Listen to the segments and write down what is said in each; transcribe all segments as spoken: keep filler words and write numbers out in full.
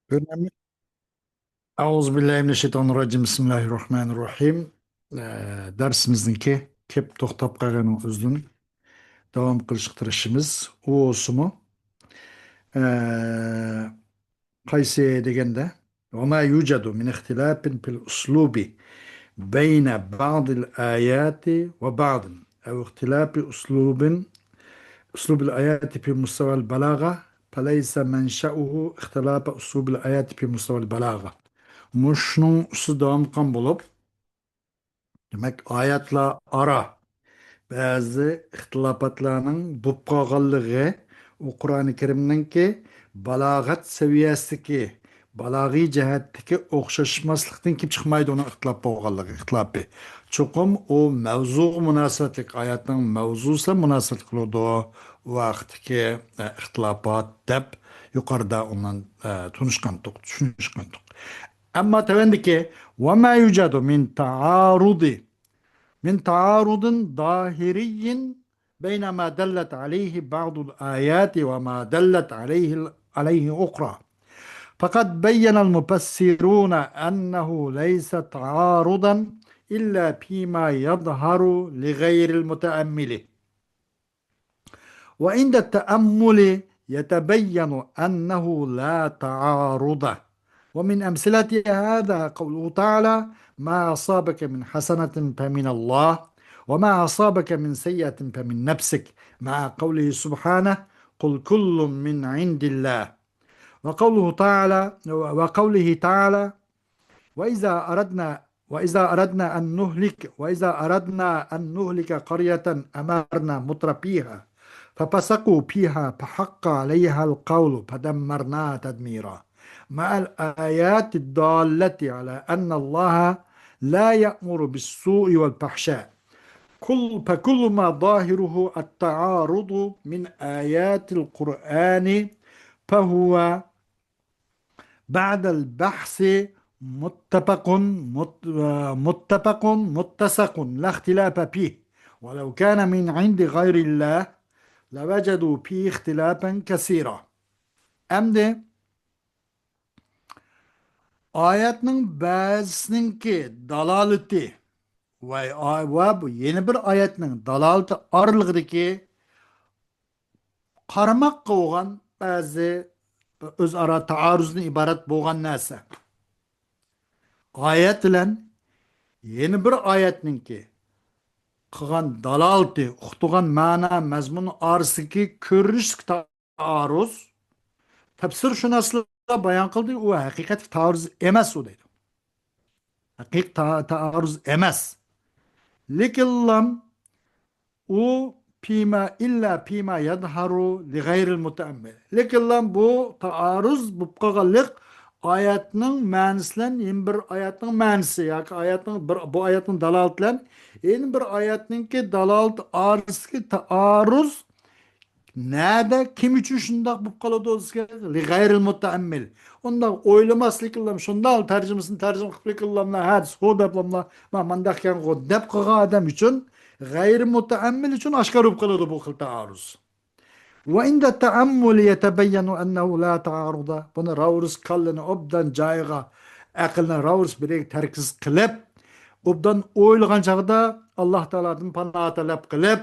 كۆرۈنەمدۇ؟ أعوذ بالله من الشيطان الرجيم. بسم الله الرحمن الرحيم. ئە، دەرسىمىزنىڭكى كېلىپ توختاپ قالغىنىنىڭ ئۆزىدىن داۋام قىلىشقا تىرىشىمىز. ئۇ بولسىمۇ، ئە، قايسى دېگەندە، وما يوجد من اختلاف في الأسلوب بين بعض الآيات وبعض، أو اختلاف أسلوب، أسلوب الآيات في مستوى البلاغة، فليس منشأه اختلاف أسلوب الآيات في مستوى البلاغة. مۇشۇنىڭ ئۈستىدە داۋام قىلغان بولۇپ، دېمەك، ئايەتلەر ئارا بەزى ئىختىلاپاتلارنىڭ بولۇپ قالغانلىقى، ئۇ قۇرئانى كەرىمنىڭكى بالاغەت سەۋىيەسىدىكى، بالاغىي جەھەتتىكى ئوخشاشماسلىقتىن كېلىپ چىقمايدۇ، ئۇنىڭ ئىختىلاپ بولغانلىقى، ئىختىلاپى. چوقۇم ئۇ مەۋزۇغا مۇناسىۋەتلىك، ئايەتنىڭ مەۋزۇسىغا مۇناسىۋەتلىك بولىدۇ، ئۇ ھەقتىكى، ئە، ئىختىلاپات دەپ يۇقىرىدا ئۇنىڭ، ئە، تونۇشقانتۇق، چۈشىنىشقانتۇق. ئەمما تۆۋەندىكى، وما يوجد من تعارض، من تعارض ظاهري بين ما دلت عليه بعض الآيات وما دلت عليه، عليه أخرى. فقد بين المفسرون أنه ليس تعارضا إلا فيما يظهر لغير المتأمل. وعند التأمل يتبين أنه لا تعارض. ومن أمثلة هذا قوله تعالى: ما أصابك من حسنة فمن الله، وما أصابك من سيئة فمن نفسك، مع قوله سبحانه: قل كل من عند الله. وقوله تعالى، وقوله تعالى: وإذا أردنا، وإذا أردنا أن نهلك، وإذا أردنا أن نهلك قرية أمرنا مترفيها ففسقوا فيها فحق عليها القول فدمرناها تدميرا. مع الآيات الدالة على أن الله لا يأمر بالسوء والفحشاء. كل، فكل ما ظاهره التعارض من آيات القرآن فهو بعد البحث متفق، مت-، متفق متسق لا اختلاف فيه، ولو كان من عند غير الله لوجدوا فيه اختلافا كثيرا. ئەمدى ئايەتنىڭ بەزىسىنىڭكى دالالىتى ۋە، ۋە بۇ يەنە بىر ئايەتنىڭ دالالىتى ئارىلىقىدىكى قارىماققا بولغان بەزى ئۆزئارا تائارۇزدىن ئىبارەت بولغان نەرسە. ئايەت بىلەن يەنە بىر ئايەتنىڭكى قىلغان دالالىتى، ئۇقتۇرغان مەنا مەزمۇن ئارىسىدىكى كۆرۈنۈشلۈك تائارۇز، تەپسىرشۇناسلار بايان قىلدى، ئۇ ھەقىقەتتە تائارۇز ئەمەس ئۇ دەيدۇ. ھەقىقىي تا-، تائارۇز ئەمەس. لېكىنلام ئۇ فيما، إلا فيما يظهر لغير المتأمل. لېكىنلام بۇ تائارۇز بولۇپ قالغانلىق ئايەتنىڭ مەنىسى بىلەن يەنە بىر ئايەتنىڭ مەنىسى ياكى ئايەتنىڭ بىر، بۇ ئايەتنىڭ دالالىتى بىلەن يەنە بىر ئايەتنىڭكى دالالىتى ئارىسىدىكى تائارۇز نەدە، كىم ئۈچۈن شۇنداق بولۇپ قالىدۇ دېسە، لىغەيرىل مۇتەئەممىل. ئۇنداق ئويلىماسلىقىنلام، شۇنداق تەرجىمىسىنى تەرجىمە قىلىپلىقىنلاملا، ھە، سو دەپلاملا، ما، مانداق ئىكەنغۇ دەپ قىلغان ئادەم ئۈچۈن، غەيرىي مۇتەئەممىل ئۈچۈن ئاشكارا بولۇپ قالىدۇ بۇ خىل تائارۇز. وعند التأمل يتبين أنه لا تعارض. بۇنى راۋۇرۇس كاللىنى ئوبدان جايىغا، ئەقىلنى راۋۇرۇس بىر يەرگە تەركىز قىلىپ، ئوبدان ئويلىغان چاغدا ئاللا تائالادىن پاناھ تەلەپ قىلىپ،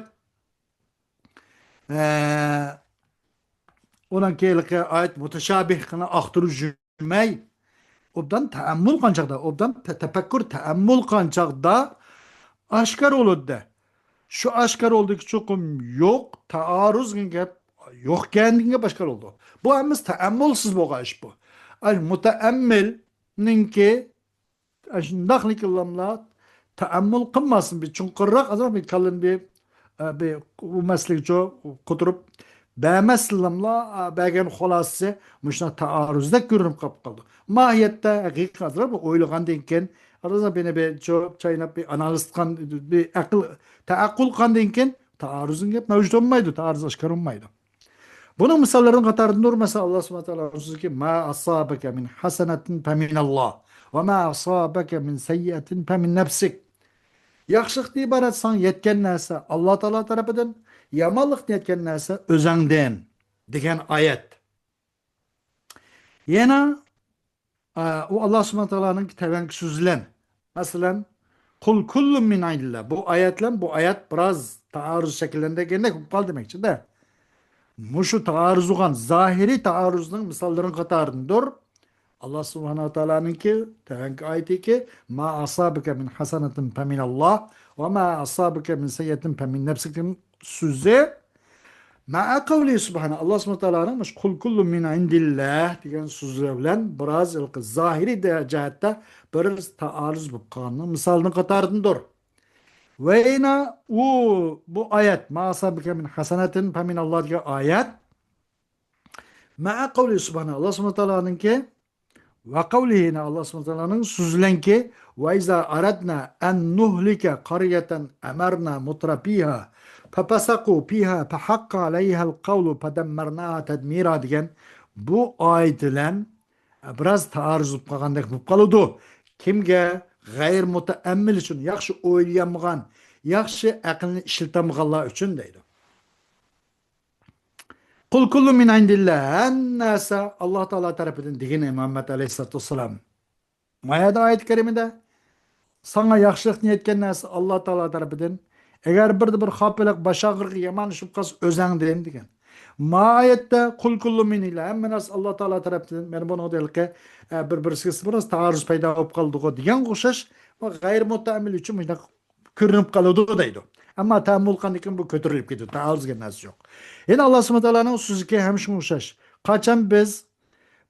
ئە، ئۇنىڭ كېيىنلىكى ئايەت مۇتەشابىھلىقىنى ئاختۇرۇپ يۈرمەي، ئوبدان تەئەممۇل قىلغان چاغدا، ئوبدان تە-، تەپەككۇر، تەئەممۇل قىلغان چاغدا ئاشكارا بولىدۇ. شۇ ئاشكارا بولىدۇكى چوقۇم يوق، تائارۇز دېگەن گەپ يوق ئىكەن دېگەن گەپ ئاشكارا بولىدۇ. بۇ ھەممىسى تەئەممۇلسىز بولغان ئىش بۇ. ئەي، مۇتەئەممىلنىڭكى ئاشۇنداقلىكىنلاملا تەئەممۇل قىلماستىن، بىر چوڭقۇرراق، ئازراق بىر كاللىنى بىر، ئە، بىر ئۇ مەسىلىگە چو-، قوتۇرۇپ بەرمەستىنلاملا، ئە، بەرگەن خۇلاسىسى مۇشۇنداق تائارۇزدەك كۆرۈنۈپ قاپ قالىدۇ. ماھىيەتتە ھەقىقىي ئازراق بىر ئويلىغاندىن كېيىن، ئازراق بىنى بىر چو-، چايناپ، بىر ئانالىز قىلغان، بىر ئەقىل، تەئەققۇل قىلغاندىن كېيىن تائارۇزنىڭ گەپ مەۋجۇت بولمايدۇ، تائارۇز ئاشكارا بولمايدۇ. بۇنىڭ مىساللىرىنىڭ قاتارىدىندۇر، مەسىلەن، ئاللا سۇبھانەھۇ ۋە تائالا سۆزىدىكى، ما أصابك من حسنة فمن الله، وما أصابك من سيئة فمن نفسك. ياخشىلىقتىن ئىبارەت ساڭا يەتكەن نەرسە ئاللا تائالا تەرىپىدىن، يامانلىقتىن يەتكەن نەرسە ئۆزۈڭدىن، دېگەن ئايەت. يەنە ئا، ئۇ ئاللا سۇبھانە تائالانىڭ تەۋەنكى سۆزى بىلەن، مەسىلەن، قۇل كۇللۇن مىن ئىندىللا. بۇ ئايەت بىلەن بۇ ئايەت بىراز تائارۇز شەكىللەندۈرگەندەك بولۇپ قالدى دېمەكچىدە. مۇشۇ تائارۇز بولغان زاھىرىي تائارۇزنىڭ مىساللىرىنىڭ قاتارىدىندۇر. ئاللا سۇبھانە تائالانىڭكى تەۋەنكى ئايىتىكى، ما ئاسابىكە مىن ھەسەنەتىن فەمىنەللا، ۋە ما ئاسابىكە مىن سەييەتىن فەمىن نەفسىك دېگەن سۆزى، مەئە قەۋلى سۇبھانە، ئاللا سۇبھانە تائالانىڭ مۇشۇ قۇل كۇللۇ مىن ئىندىللا دېگەن سۆزلەر بىلەن بىراز ھېلىقى زاھىرىي دە-، جەھەتتە بىر تائارۇز بولۇپ قالغاننىڭ مىسالىنىڭ قاتارىدىندۇر. ۋە يەنە ئۇ، بۇ ئايەت، ما ئاسابىكە مىن ھەسەنەتىن فەمىنەللا دېگەن ئايەت، مەئە قەۋلى سۇبھانە، ئاللا سۇبھانە تائالانىڭكى، ۋە قەۋلىھىنى، ئاللا سۇبھانە تائالانىڭ سۆزلەنكى، ۋە ئىزا ئارادنا ئەن نۇھلىكە قاريەتەن ئەمەرنا مۇترەفىھا فەپەسەقۇ فىھا فەھەققە ئەلەيھەل قەۋلۇ فەدەممەرناھا تەدمىرا دېگەن بۇ ئايەت بىلەن بىراز تائارۇز بولۇپ قالغاندەك بولۇپ قالىدۇ. كىمگە؟ غەيرىي مۇتەئەممىل ئۈچۈن، ياخشى ئويلىيالمىغان، ياخشى ئەقلىنى ئىشلىتەلمىگەنلەر ئۈچۈن دەيدۇ. قۇل كۇللۇ مىن ئىندىللا، ھەممە نەرسە ئاللا تائالا تەرىپىدىن دېگىنى مۇھەممەد ئەلەيھىسسالاتۇ ۋەسسالام. ما يەردە ئايەت كەرىمىدە ساڭا ياخشىلىق نىيەتكەن نەرسە ئاللا تائالا تەرىپىدىن. ئەگەر بىردە بىر خاپىلىق، باش ئاغرىقى، يامان ئىش بولۇپ قالسا ئۆزەڭدىن دېگەن. ما ئايەتتە قۇل كۇللۇ مىن ئىندىللا، ھەممە نەرسە ئاللا تائالا تەرىپىدىن. مانا بۇنىڭدا ھېلىقى، ئە، بىر-، بىرسىگە بىراز تائارۇز پەيدا بولۇپ قالدىغۇ دېگەنگە ئوخشاش، بۇ غەيرىي مۇتەئەممىل ئۈچۈن مۇشۇنداق كۆرۈنۈپ قالىدۇ دەيدۇ. ئەمما تەئەممۇل قىلغاندىن كېيىن بۇ كۆتۈرۈلۈپ كېتىدۇ. تائارۇز دېگەن نەرسە يوق. يەنە ئاللا سۇبھانە تائالانىڭ سۆزىكى ھەم شۇنىڭغا ئوخشاش. قاچان بىز،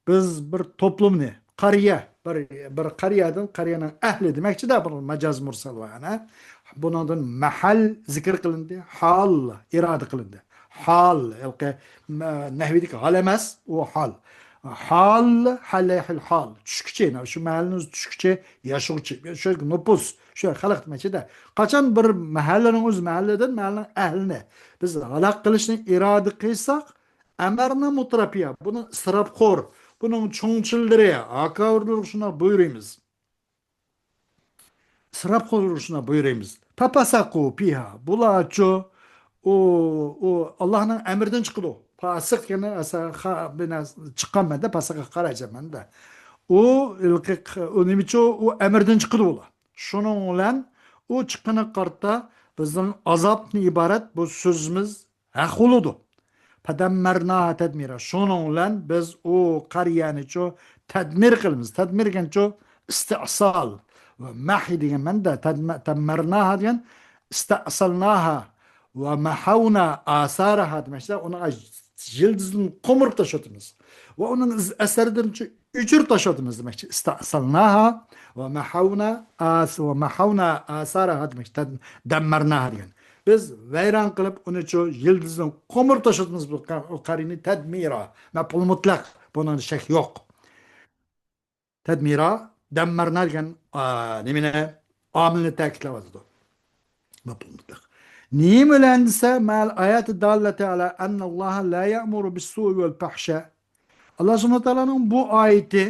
بىز بىر توپلۇمنى، قەريە، بىر، بىر قەريەدىن، قەريەنىڭ ئەھلى دېمەكچىدە، بۇ مەجاز مۇرسەل ۋە ئەنە. بۇنىڭدىن مەھەل زىكىر قىلىندى، ھال ئىرادە قىلىندى. ھال، ھېلىقى، مە-، نەھۋىدىكى ھال ئەمەس، ئۇ ھال. ھال، ھەلەيھىل ھال. چۈشكۈچى، شۇ مەھەللىنىڭ ئۆزى چۈشكۈچى، ياشىغۇچى، شۇ نوپۇس، شۇ خەلق دېمەكچىدە. قاچان بىر مەھەللىنىڭ ئۆزى مەھەللىدىن، مەھەللىنىڭ ئەھلىنى بىز ھالاك قىلىشنى ئىرادە قىلساق، ئەمەرنا مۇترەفىھا، بۇنىڭ ئىسراپخور، بۇنىڭ چوڭچىلىرى، ئاكاۋۇرلىرىغا شۇنداق بۇيرۇيمىز. ئىسراپخورلىرىغا شۇنداق بۇيرۇيمىز. فەپەسەقۇ فىھا. بۇلارچۇ، ئۇ، ئۇ ئاللانىڭ ئەمرىدىن چىقىدۇ. پاسىق دېگەننى ئەسە-، خا-، بىنا-، چىققان مەنىدە، پاسىققا قارايدۇ مەنىدە. ئۇ، ئۇ نېمىچۇ، ئۇ ئەمرىدىن چىقىدۇ ئۇلار. شۇنىڭ بىلەن ئۇ چىققىنىغا قارىتا بىزنىڭ ئازابتىن ئىبارەت بۇ سۆزىمىز ھەق بولىدۇ. فەدەممەرناھا تەدمىرا. شۇنىڭ بىلەن بىز ئۇ قەريەنىچۇ تەدمىر قىلىمىز. تەدمىر دېگەنچۇ ئىستىئسال. ۋە مەھي دېگەن مەنىدە، تەدمە-، دەممەرناھا دېگەن ئىستەئسەلناھا ۋە مەھەۋنا ئاسارەھا دېمەكچىدە، ئۇنى يىلتىزىدىن قومۇرۇپ تاشلىۋاتىمىز. ۋە ئۇنىڭ ئىز ئەسەرلىرىنى ئۆچۈرۈپ تاشلىۋاتىمىز دېمەكچى. ئىستەئسەلناھا ۋە مەھەۋنا ئاس-، ۋە مەھەۋنا ئاسارەھا دېمەكچى. دەم-، دەممەرناھا دېگەن. بىز ۋەيران قىلىپ، ئۇنىچۇ يىلتىزىدىن قومۇرۇپ تاشلىۋاتىمىز بۇ قە-، قەريەنى تەدمىرا. مەپئۇل مۇتلەق. بۇنىڭدا شەك يوق. تەدمىرا، دەممەرنا دېگەن، ئا، نېمىنى، ئامىلنى تەكىتلەۋاتىدۇ. مەپئۇل مۇتلەق. نېمە بىلەن دېسە، مەل ئايەتى داللەتى ئالا ئەنناللاھا لا يەئمۇرۇ بىسسۇئى ۋەل فەھشا. ئاللا سۇبھانەھۇ ۋە تائالانىڭ بۇ ئايىتى،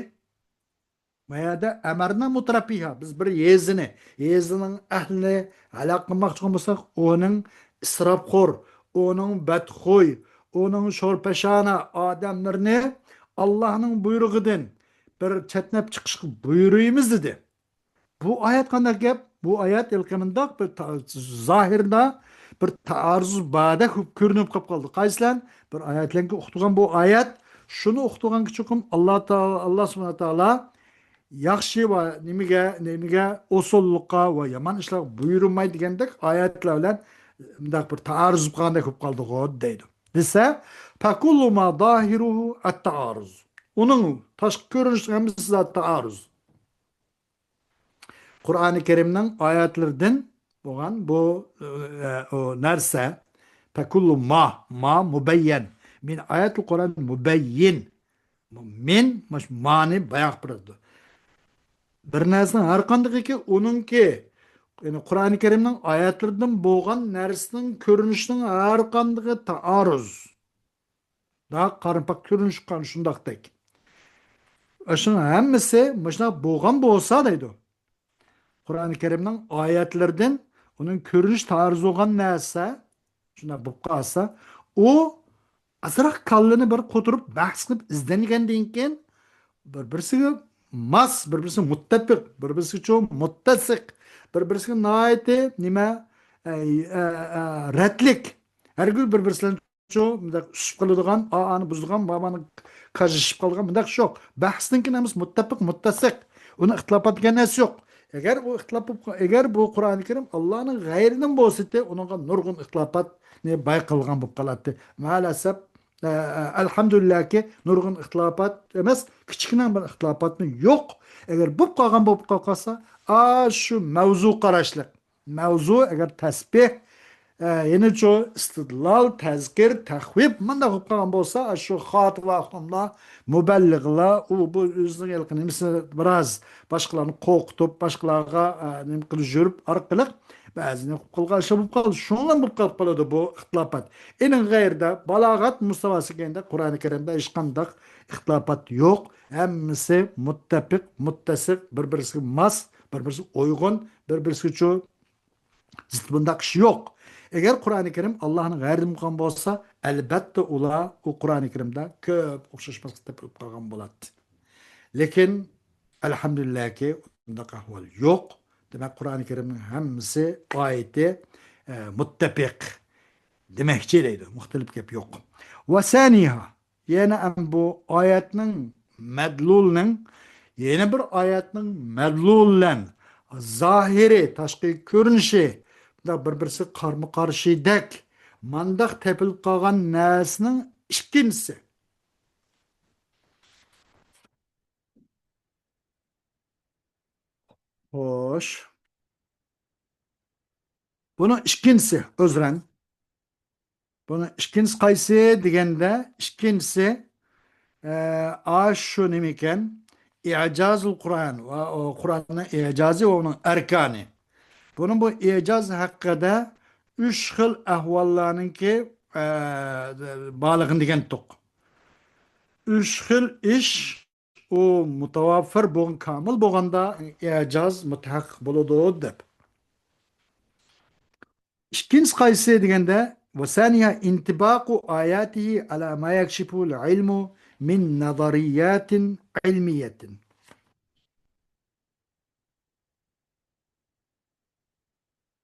ما يەردە ئەمەرنا مۇترەفىھا، بىز بىر يېزىنى، يېزىنىڭ ئەھلىنى ھالاك قىلماقچى بولساق، ئۇنىڭ ئىسراپخور، ئۇنىڭ بەتخۇي، ئۇنىڭ شورپەشانا ئادەملىرىنى ئاللانىڭ بۇيرۇقىدىن بىر چەتنەپ چىقىشقا بۇيرۇيمىز دېدى. بۇ ئايەت قانداق گەپ؟ بۇ ئايەت ھېلىقى مۇنداق بىر تا-، زاھىردا بىر تائارۇز باردەك كۆرۈنۈپ قاپ قالدى. قايسىلەن؟ بىر ئايەتلەرنى ئوقۇتقان بۇ ئايەت، شۇنى ئوقۇتقانكى چوقۇم ئاللا تائالا، ئاللا سۇبھانەھۇ ۋە تائالا ياخشى ۋە نېمىگە، نېمىگە، ئوسۇللۇققا ۋە يامان ئىشلارغا بۇيرۇماي دېگەندەك ئايەتلەر بىلەن مۇنداق بىر تائارۇز قىلغاندەك بولۇپ قالدىغۇ دەيدۇ. دېسە، فەكۇللۇ ما زاھىرۇھۇ ئەت-تائارۇز. ئۇنىڭ تاشقى كۆرۈنۈشى ھەممىسى زادى تائارۇز. قۇرئانى كەرىمنىڭ ئايەتلىرىدىن بولغان بۇ، ئە، ئۇ نەرسە، فەكۇللۇ ما، ما مۇبەييەن. مىن ئايەتىل قۇرئان مۇبەييىن. مىن، مۇش-، مانى باياق بىلدۈردى. بىر نەرسىنىڭ ھەر قاندىقىكى، ئۇنىڭكى، يەنى قۇرئانى كەرىمنىڭ ئايەتلىرىدىن بولغان نەرسىنىڭ كۆرۈنۈشىنىڭ ھەر قاندىقى تائارۇز. دا قارىمپاق كۆرۈنۈش قان شۇنداقتەك. شۇنىڭ ھەممىسى مۇشۇنداق بولغان بولسا دەيدۇ. قۇرئانى كەرىمنىڭ ئايەتلىرىدىن ئۇنىڭ كۆرۈنۈش تائارۇز بولغان نەرسە شۇنداق بولۇپ قالسا، ئۇ ئازراق كاللىنى بىر قوتۇرۇپ بەھس قىلىپ ئىزدەنگەندىن كېيىن بىر-، بىرسىگە ماس، بىر-بىرسىگە مۇتتەپىق، بىر-بىرسىگە چوڭ مۇتتەسىق، بىر-بىرسىگە ناھايىتى نېمە، ئە، ئە، ئە، رەتلىك. ھەرگىز بىر-بىرسى بىلەن شۇ مۇنداق ئۈسۈپ قالىدىغان، ئا-، ئانى بۇزىدىغان، بابانى كاجىشىپ قالىدىغان مۇنداق شۇ. بەھسنىڭكى نېمىسى مۇتتەپىق، مۇتتەسىق. ئۇنىڭ ئىختىلاپات دېگەن نەرسە يوق. ئەگەر ئۇ ئىختىلاپ بولۇپ، ئەگەر بۇ قۇرئانى كەرىم ئاللانىڭ غەيرىدىن بولسىدى، ئۇنىڭغا نۇرغۇن ئىختىلاپاتنى بايقالغان بولۇپ قالاتتى. مائەلەسەپ، ئە، ئە، ئەلھەمدۇلىللاھكى، نۇرغۇن ئىختىلاپات ئەمەس، كىچىككىنە بىر ئىختىلاپاتمۇ يوق. ئەگەر بولۇپ قالغان بولۇپ قالسا، ئاشۇ مەۋزۇ قاراشلىق. مەۋزۇ ئەگەر تەسبىھ، ئە، يەنىچۇ ئىستىدلال، تەزكىر، تەخۋىپ مۇنداق بولۇپ قالغان بولسا، ئاشۇ خاتىۋا ئاخۇنلار، مۇبەللىغلار، ئۇ بۇ ئۆزىنىڭ ھېلىقى نېمىسى بىراز باشقىلارنى قورقۇتۇپ، باشقىلارغا، ئە، نېمە قىلىپ يۈرۈپ ئارقىلىق بەزىنى قىلىپ قالغان ئىشلار بولۇپ قالدى. شۇنىڭ بىلەن بولۇپ قالىپ قالىدۇ بۇ ئىختىلاپات. ئېنىڭ غەيرىدە بالاغەت مۇستاۋاسىغا كەلگەندە قۇرئانى كەرىمدە ھېچقانداق ئىختىلاپات يوق. ھەممىسى مۇتتەپىق، مۇتتەسىق، بىر-بىرسىگە ماس، بىر-بىرسىگە ئۇيغۇن، بىر-بىرسىگە چۇ زىت بۇنداق ئىش يوق. ئەگەر قۇرئانى كەرىم ئاللانىڭ غەيرىدىن بولغان بولسا، ئەلبەتتە ئۇلار ئۇ قۇرئانى كەرىمدە كۆپ ئوخشاشماسلىق تېپىلىپ قالغان بولاتتى. لېكىن، ئەلھەمدۇلىللاھكى، بۇنداق ئەھۋال يوق. دېمەك، قۇرئانى كەرىمنىڭ ھەممىسى ئايىتى، ئە، مۇتتەپىق دېمەكچى دەيدۇ. مۇختەلىپ گەپ يوق. ۋەسەنىھا، يەنە ئەم بۇ ئايەتنىڭ مەدلۇلنىڭ يەنە بىر ئايەتنىڭ مەدلۇل بىلەن زاھىرى، تاشقى كۆرۈنۈشى، بۇنداق بىر-بىرسىگە قارمۇ-قارشىدەك، مانداق تېپىلىپ قالغان نەرسىنىڭ ئىككىنچىسى. خوش. بۇنىڭ ئىككىنچىسى، ئۆزرەن. بۇنىڭ ئىككىنچىسى قايسى دېگەندە، ئىككىنچىسى، ئە، ئاشۇ نېمىكەن؟ ئىجازۇل قۇرئان ۋە ئۇ قۇرئاننىڭ ئىجازى ۋە ئۇنىڭ ئەركانى. بۇنىڭ بۇ ئىجاز ھەققىدە ئۈچ خىل ئەھۋاللارنىڭكى، ئە، بارلىقىنى دېگەنتۇق. ئۈچ خىل ئىش ئۇ مۇتەۋەپپەر بولغان، كامىل بولغاندا ئىجاز مۇتەھەققىق بولىدۇ دەپ. ئىككىنچىسى قايسى دېگەندە، ۋەسەنىھا ئىنتىباقۇ ئاياتىھى ئالا ما يەكشىفۇل ئىلمۇ مىن نەزەرىياتىن ئىلمىيەتىن.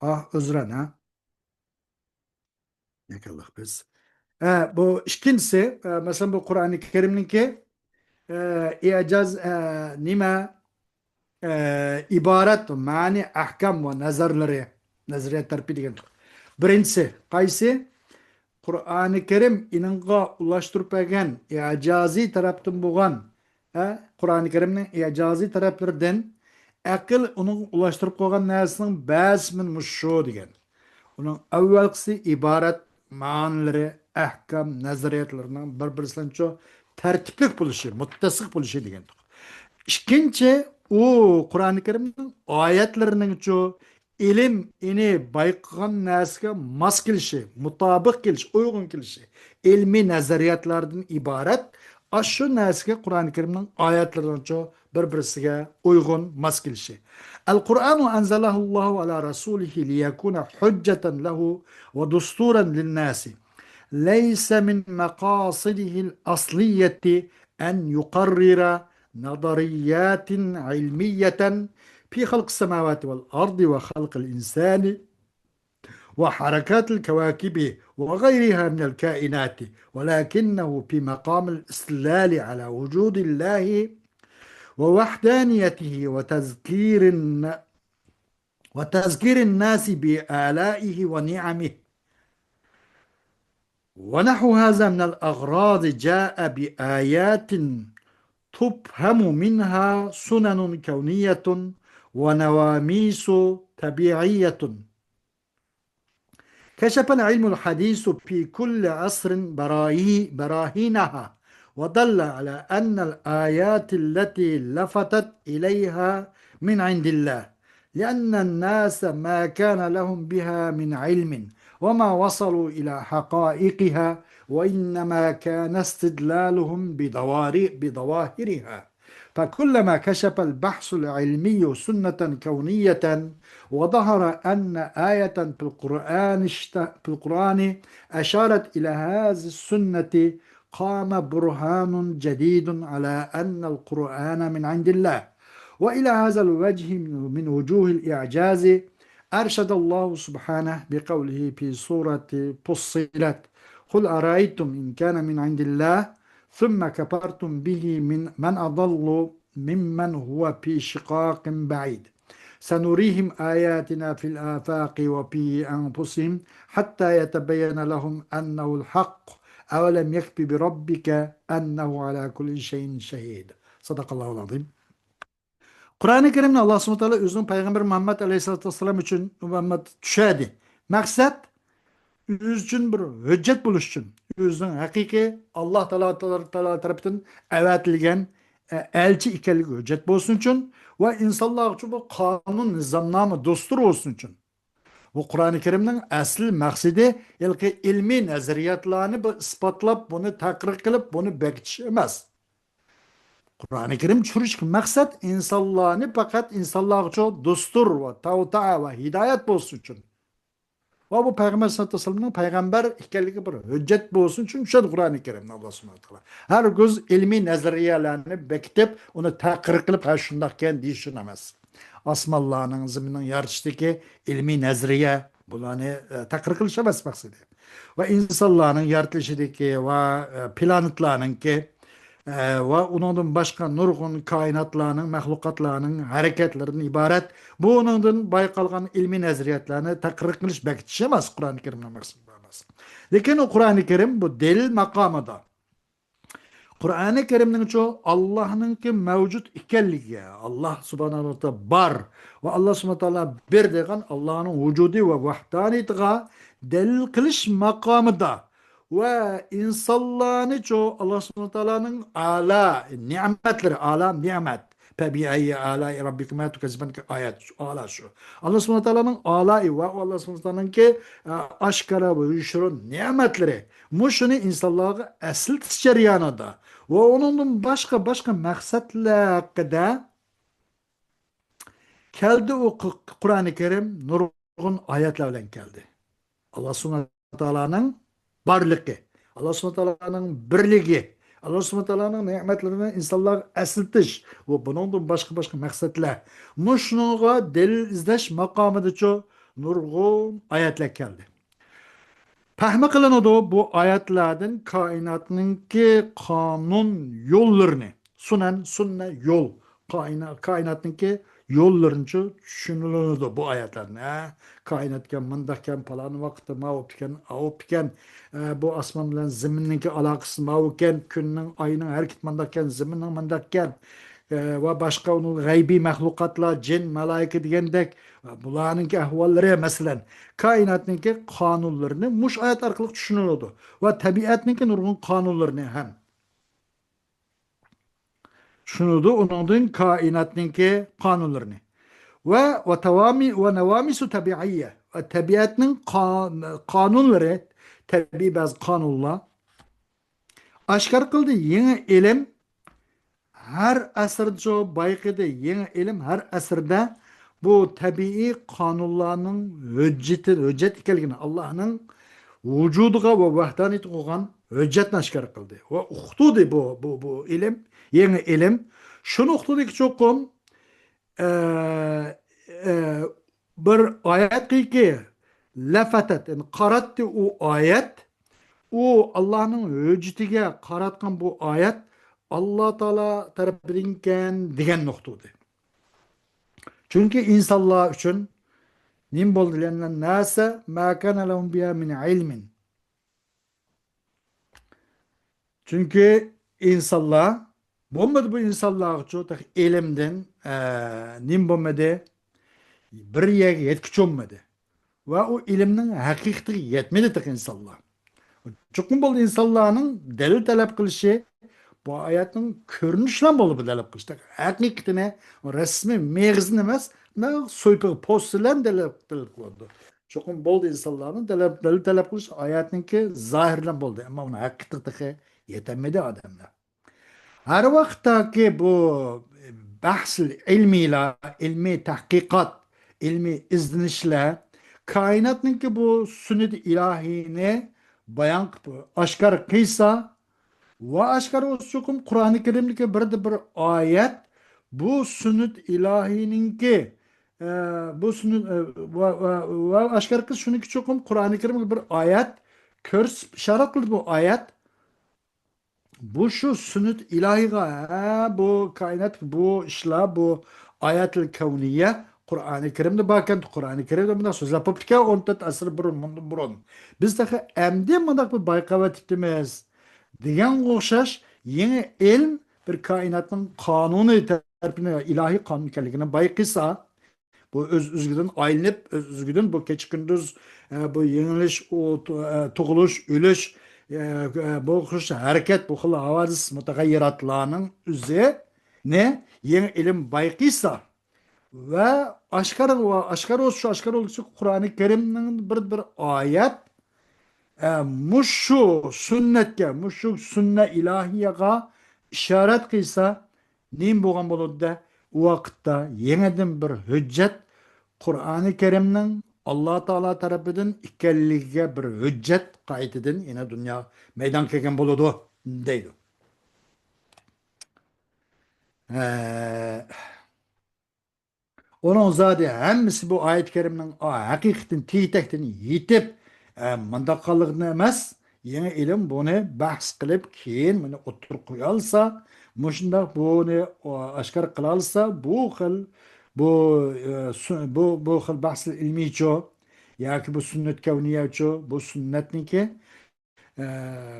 ئاھ، ئۆزرەن، ھە؟ يەكەنلىق بىز. ئە، بۇ ئىككىنچىسى، ئە، مەسىلەن، بۇ قۇرئانى كەرىمنىڭكى، ئە، ئىجاز، ئە، نېمە، ئە، ئىبارەت، مەنى، ئەھكام ۋە نەزەرلىرى، نەزەرىيەت تەرىپى دېگەن. بىرىنچىسى، قايسى؟ قۇرئانى كەرىم ئېنىڭغا ئۇلاشتۇرۇپ بەرگەن ئىجازىي تەرەپتىن بولغان، ھە، قۇرئانى كەرىمنىڭ ئىجازىي تەرەپلىرىدىن ئەقىل ئۇنىڭغا ئۇلاشتۇرۇپ قويغان نەرسىنىڭ بەزىسى مانا مۇشۇ دېگەن. ئۇنىڭ ئەۋۋەلقىسى ئىبارەت مەنىلىرى، ئەھكام، نەزەرىيەتلىرىنىڭ بىر-بىرسىلەنچۇ تەرتىپلىك بولۇشى، مۇتتەسىق بولۇشى دېگەن. ئىككىنچى، ئۇ قۇرئانى كەرىمنىڭ ئايەتلىرىنىڭچۇ ئىلىم ئېنى بايقىغان نەرسىگە ماس كېلىشى، مۇتابىق كېلىشى، ئۇيغۇن كېلىشى، ئىلمىي نەزەرىيەتلەردىن ئىبارەت، ئاشۇ نەرسىگە قۇرئانى كەرىمنىڭ ئايەتلىرىنىڭچۇ بىر-بىرسىگە ئۇيغۇن، ماس كېلىشى. القرآن أنزله الله على رسوله ليكون حجة له ودستورا للناس. ليس من مقاصده الأصلية أن يقرر نظريات علمية في خلق السماوات والأرض وخلق الإنسان وحركات الكواكب وغيرها من الكائنات، ولكنه في مقام الاستدلال على وجود الله ووحدانيته وتذكير الن-، وتذكير الناس بآلائه ونعمه. ونحو هذا من الأغراض جاء بآيات تفهم منها سنن كونية ونواميس طبيعية. كشف العلم الحديث في كل عصر براهي-، براهينها، ودل على أن الآيات التي لفتت إليها من عند الله، لأن الناس ما كان لهم بها من علم وما وصلوا إلى حقائقها، وإنما كان استدلالهم بدوار-، بظواهرها. فكلما كشف البحث العلمي سنة كونية وظهر أن آية في القرآن اشت-، في القرآن أشارت إلى هذه السنة قام برهان جديد على أن القرآن من عند الله. وإلى هذا الوجه من وجوه الإعجاز أرشد الله سبحانه بقوله في سورة فصلت: قل أرأيتم إن كان من عند الله ثم كفرتم به من، من أضل ممن هو في شقاق بعيد. سنريهم آياتنا في الآفاق وفي أنفسهم حتى يتبين لهم أنه الحق أولم يكف بربك أنه على كل شيء شهيد. صدق الله العظيم. قۇرئانى كەرىمنى ئاللا سۇبھانەھۇ ۋە تائالا ئۆزىنىڭ پەيغەمبىرى مۇھەممەد ئەلەيھىسسالاتۇ ۋەسسالام ئۈچۈن، مۇھەممەد چۈشەردى. مەقسەت، ئۆزى ئۈچۈن بىر ھۆججەت بولۇش ئۈچۈن، ئۆزىنىڭ ھەقىقىي ئاللا تائالا، تائالا تەرىپىدىن ئەۋەتىلگەن، ئە، ئەلچى ئىكەنلىكى ھۆججەت بولسۇن ئۈچۈن ۋە ئىنسانلار ئۈچۈن بۇ قانۇن، نىزامنامە، دۇستۇر بولسۇن ئۈچۈن. بۇ قۇرئانى كەرىمنىڭ ئەسلى مەقسىتى ھېلىقى ئىلمىي نەزەرىيەتلەرنى بىر ئىسپاتلاپ، بۇنى تەقرىر قىلىپ، بۇنى بېكىتىش ئەمەس. قۇرئانى كەرىم چۈشۈرۈشتىكى مەقسەت ئىنسانلارنى پەقەت ئىنسانلارغىچۇ دۇستۇر ۋە تەۋتە ۋە ھىدايەت بولسۇن ئۈچۈن. ۋە بۇ پەيغەمبەر سەللەللاھۇ ئەلەيھى ۋەسەللەمنىڭ پەيغەمبەر ئىكەنلىكى بىر ھۆججەت بولسۇن ئۈچۈن چۈشۈردى قۇرئانى كەرىمنى ئاللا سۇبھانەھۇ ۋە تائالا. ھەرگىز ئىلمىي نەزەرىيەلەرنى بېكىتىپ، ئۇنى تەقرىر قىلىپ، ھە، شۇنداقكەن دېيىش ئۈچۈن ئەمەس. ئاسمانلارنىڭ، زېمىننىڭ يارىتىشتىكى ئىلمىي نەزەرىيە، بۇلارنى، ئە، تەقرىر قىلىش ئەمەس مەقسىتى. ۋە ئىنسانلارنىڭ يارىتىلىشىدىكى ۋە، ئە، پلانېتلارنىڭكى، ئە، ۋە ئۇنىڭدىن باشقا نۇرغۇن كائىناتلارنىڭ، مەخلۇقاتلارنىڭ ھەرىكەتلىرىدىن ئىبارەت بۇنىڭدىن بايقالغان ئىلمىي نەزەرىيەتلەرنى تەقرىر قىلىش، بېكىتىش ئەمەس قۇرئانى كەرىمنىڭ مەقسىتى ئەمەس. لېكىن ئۇ قۇرئانى كەرىم بۇ دەلىل ماقامىدا. قۇرئانى كەرىمنىڭچۇ ئاللانىڭكى مەۋجۇت ئىكەنلىكىگە، ئاللا سۇبھانەھۇ ۋە تائالا بار ۋە ئاللا سۇبھانەھۇ ۋە تائالا بىر دېگەن ئاللانىڭ ۋۇجۇدى ۋە ۋەھدانىيىتىغا دەلىل قىلىش ماقامىدا ۋە ئىنسانلارنىچۇ ئاللا سۇبھانەھۇ ۋە تائالانىڭ ئالا نېمەتلىرى، ئالا نېمەت، فَبِأَيِّ آلَاءِ رَبِّكُمَا تُكَذِّبَانِ، ئايەت شۇ، ئالا شۇ. ئاللا سۇبھانەھۇ ۋە تائالانىڭ ئالائى ۋە ئاللا سۇبھانەھۇ ۋە تائالانىڭكى، ئە، ئاشكارا ۋە يوشۇرۇن نېمەتلىرى. مۇشۇنى ئىنسانلارغا ئەسلىتىش جەريانىدا ۋە ئۇنىڭدىن باشقا، باشقا مەقسەتلەر ھەققىدە كەلدى. ئۇ قۇ-، قۇرئانى كەرىم نۇرغۇن ئايەتلەر بىلەن كەلدى. ئاللا سۇبھانەھۇ ۋە تائالانىڭ بارلىقى، ئاللا سۇبھانەھۇ ۋە تائالانىڭ بىرلىكى، ئاللا سۇبھانەھۇ ۋە تائالانىڭ نېمەتلىرىنى ئىنسانلارغا ئەسلىتىش ۋە بۇنىڭدىن باشقا، باشقا مەقسەتلەر. مۇشۇنىڭغا دەلىل ئىزدەش ماقامىدىچۇ نۇرغۇن ئايەتلەر كەلدى. پەھمى قىلىنىدۇ، بۇ ئايەتلەردىن كائىناتنىڭكى قانۇن يوللىرىنى، سۇنەن، سۇننە، يول، كائىنا-، كائىناتنىڭكى يوللىرىنىچۇ چۈشىنىلىدۇ بۇ ئايەتلەردىن. ھە، كائىناتكەن مۇنداقكەن، پالان ۋاقىتتا ماۋۇپتىكەن، ئاۋۇپتىكەن، ئە، بۇ ئاسمان بىلەن زېمىننىڭكى ئالاقىسى ماۋۇكەن، كۈننىڭ، ئاينىڭ ھەرىكىتى مۇنداقكەن، زېمىننىڭ مۇنداقكەن، ئە، ۋە باشقا ئۇنىڭ غەيبىي مەخلۇقاتلار، جىن، مالايىكە دېگەندەك، بۇلارنىڭكى ئەھۋاللىرى، مەسىلەن، كائىناتنىڭكى قانۇنلىرىنى مۇشۇ ئايەت ئارقىلىق چۈشىنىلىدۇ ۋە تەبىئەتنىڭكى نۇرغۇن قانۇنلىرىنى ھەم چۈشىنىدۇ. ئۇنىڭدىن كائىناتنىڭكى قانۇنلىرىنى ۋە، ۋە تاۋامى-، ۋە ناۋامىسۇ تەبىئىيە ۋە تەبىئەتنىڭ قا-، قانۇنلىرى، تەبىئىي بەزى قانۇنلار ئاشكارا قىلدى. يېڭى ئىلىم ھەر ئەسىردىچۇ بايقىدى. يېڭى ئىلىم ھەر ئەسىردە بۇ تەبىئىي قانۇنلارنىڭ ھۆججىتى، ھۆججەت ئىكەنلىكىنى، ئاللانىڭ ۋۇجۇدىغا ۋە ۋەھدانىيىتىگە بولغان ھۆججەتنى ئاشكارا قىلدى. ۋە ئۇقتۇردى بۇ، بۇ، بۇ ئىلىم، يېڭى ئىلىم. شۇنى ئۇقتۇردىكى چوقۇم، ئە، ئە، بىر ئايەتكىكى لەفەتەت، يەنى قاراتتى ئۇ ئايەت، ئۇ ئاللانىڭ ھۆججىتىگە قاراتقان بۇ ئايەت ئاللا تائالا تەرىپىدىنكەن دېگەن نۇقتىدى. چۈنكى ئىنسانلار ئۈچۈن نېمە بولدى؟ لأن الناس ما كان لهم بها من علم. چۈنكى ئىنسانلار، بولمىدى بۇ ئىنسانلارغىچۇ تېخى ئىلىمدىن، ئە، نېمە بولمىدى؟ بىر يەرگە يەتكۈچى بولمىدى. ۋە ئۇ ئىلىمنىڭ ھەقىقىتىگە يەتمىدى تېخى ئىنسانلار. چوقۇم بولدى ئىنسانلارنىڭ دەلىل تەلەپ قىلىشى، بۇ ئايەتنىڭ كۆرۈنۈشى بىلەن بولدى بۇ دەلىل قىلىش. ھەقىقىتىنى، رەسمىي مېغىزىنى ئەمەس، مۇنداق سويپىغا، پوست بىلەن دەلىل، دەلىل قىلىنىدۇ. چوقۇم بولدى ئىنسانلارنىڭ دەلىل، دەلىل تەلەپ قىلىش ئايەتنىڭكى زاھىرى بىلەن بولدى. ئەمما ئۇنىڭ ھەقىقىتىگە تېخى يېتەلمىدى ئادەملەر. ھەر ۋاقىتتاكى بۇ بەھسىل ئىلمىيلار، ئىلمىي تەھقىقات، ئىلمىي ئىزدىنىشلەر كائىناتنىڭكى بۇ سۈننىتى ئىلاھىينى بايان قىلىپ، ئاشكارا قىلسا، ۋە ئاشكارا بولسا چوقۇم قۇرئانى كەرىمدىكى بىردە بىر ئايەت، بۇ سۈننەت ئىلاھىنىڭكى، ئە، بۇ سۈننەت، ئە، ۋە، ۋە، ۋە ئاشكارا قىلسا شۇنىڭكى چوقۇم قۇرئانى كەرىمدە بىر ئايەت كۆرسىتىپ ئىشارە قىلدى بۇ ئايەت. بۇ شۇ سۈننەت ئىلاھىغا، ھە، بۇ كائىنات، بۇ ئىشلار، بۇ ئاياتىل كەۋنىيە قۇرئانى كەرىمدە باركەن، قۇرئانى كەرىمدە مۇنداق سۆزلەپ بوپتىكەن، ئون تۆت ئەسىر بۇرۇن، مۇندىن بۇرۇن. بىز تېخى ئەمدى مۇنداق بىر بايقاۋېتىپتىمىز دېگەنگە ئوخشاش يېڭى ئىلىم بىر كائىناتنىڭ قانۇنى تەرىپىدىن، ئىلاھىي قانۇن ئىكەنلىكىنى بايقىسا، بۇ ئۆز-ئۆزىگىدىن ئايلىنىپ، ئۆز-ئۆزىگىدىن بۇ كېچە-كۈندۈز، ئە، بۇ يېڭىلىش، ئۇ، تۇ-، ئە، تۇغۇلۇش، ئۆلۈش، ئە، ئە، بۇ خۇش ھەرىكەت، بۇ خىل ھاۋادىس، مۇتەغەييىراتلارنىڭ ئۆزىنى يېڭى ئىلىم بايقىسا ۋە ئاشكارا، ئاشكارا بولسا، شۇ ئاشكارا بولسا، قۇرئانى كەرىمنىڭ بىر، بىر ئايەت، ئە، مۇشۇ سۈننەتكە، مۇشۇ سۈننە ئىلاھىيەگە ئىشارەت قىلسا، نېمە بولغان بولىدۇ-دە؟ ئۇ ۋاقىتتا يېڭىدىن بىر ھۆججەت، قۇرئانى كەرىمنىڭ ئاللا تائالا تەرىپىدىن ئىكەنلىكىگە بىر ھۆججەت قايتىدىن يەنە دۇنيا مەيدانغا كەلگەن بولىدۇ، دەيدۇ. ھە. ئۇنىڭ زادى ھەممىسى بۇ ئايەت كەرىمنىڭ ھەقىقىتىنى تېگى-تەكتىن يېتىپ، ئە، مۇنداق قالغىنى ئەمەس، يېڭى ئىلىم بۇنى بەھس قىلىپ، كېيىن بۇنى ئوتتۇرىغا قويالىسا، مۇشۇنداق بۇنى، ئاشكارا قىلالىسا، بۇ خىل، بۇ، ئە، سۈ-، بۇ، بۇ خىل بەھسىل ئىلمىيچۇ ياكى بۇ سۈننەت كەۋنىيەچۇ، بۇ سۈننەتنىڭكى ئە،